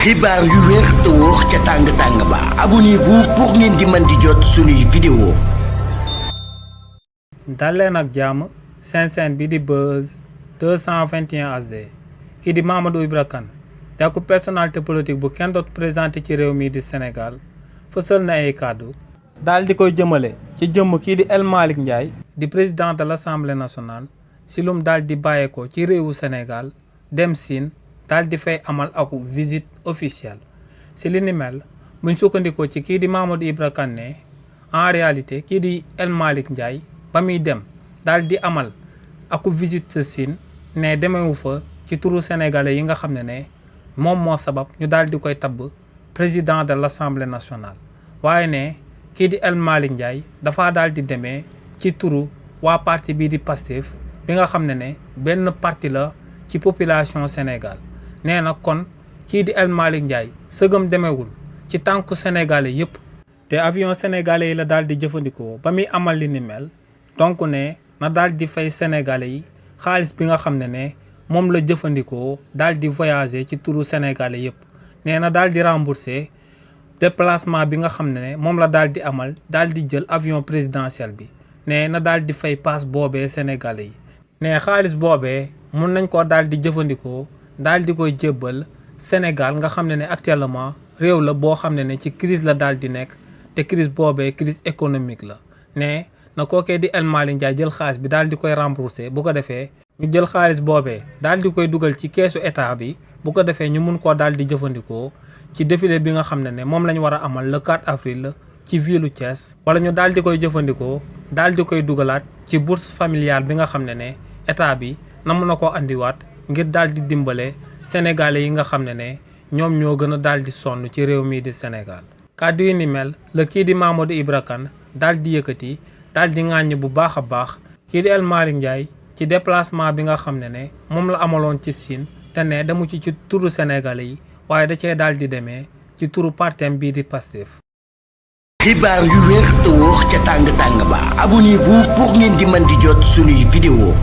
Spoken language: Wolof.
xibaar yu wér te wóor ca tàng-tàng ba abonnez-vous pour ngeen di mën di jot suñuy vidéo. dalleen ak jàmm seen bi di Buzz 221 HD kii di Mamadou Ibra Kane nekk personnalité politique bu kenn doot présenté ci réew mi di Sénégal fësal na ay kàddu daal di koy jëmale ci jëmm kii di El Malick Ndiaye di président de l'Assemblée nationale si lum daal di bàyyeekoo ci réewu Sénégal dem Siin daal di fay amal ak visite officielle si li ni mel buñ sukkandikoo ci kii di Mamadou Ibra Kane ne en réalité kii di El Malick Ndiaye ba muy dem daal di amal ak visite sa Siin ne demewu fa ci turu sénégalais yi nga xam ne moom moo sabab ñu daal di koy tabb président de l'Assemblée nationale waaye ne kii di El Malick Ndiaye dafa daal di demee ci turu waa parti bii di Pastef bi nga xam ne benn parti la ci population Sénégal nee na kon kii di El Malick Ndiaye sëgëm demewul ci tànku sénégalais yépp te avion sénégalais yi la daal di jëfandikoo ba muy amal li ni mel donc ne na daal di fay sénégalais yi xaalis bi nga xam ne moom la jëfandikoo daal di voyager ci turu sénégalais yépp nee na daal di rembourser déplacement bi nga xam ne moom la daal di amal daal di jël avion présidentiel bi nee na daal di fay passe boobee sénégalais yi ne xaalis boobee mun nañ ko daal di jëfandikoo daal di koy jébbal Sénégal nga xam ne actuellement réew la boo xam ne ci crise la daal di nekk te crise boobee crise économique la ne na kookee di El Malick Ndiaye jël xaalis bi daal di koy rembourser bu ko defee ñu jël xaalis boobee daal di koy dugal ci keesu état bi bu ko defee ñu mun koo daal di jëfandikoo ci défilé bi nga xam ne moom la ñu war a amal le 4 avril ci ville Thiès wala ñu daal di koy jëfandikoo daal di koy dugalaat ci bourse familiale bi nga xam ne état bi na mun na koo andiwaat ngir daal di dimbale sénégalais yi nga xam ne ñoom ñoo gën a daal di sonn ci réew mii di Sénégal. kàddu yi ni mel la kii di Mamadou Ibra Kane daal di yëkkati daal di ŋàññ bu baax a baax kii di El Malick Ndiaye ci déplacement bi nga xam ne moom la amaloon ci Siin te ne demu ci turu sénégalais yi waaye da cee daal di demee ci turu partem bii di Pastef. xibaar yu wér te wóor ca tàng-tàng ba abonnez-vous pour ngeen di mën di jot suñuy vidéo.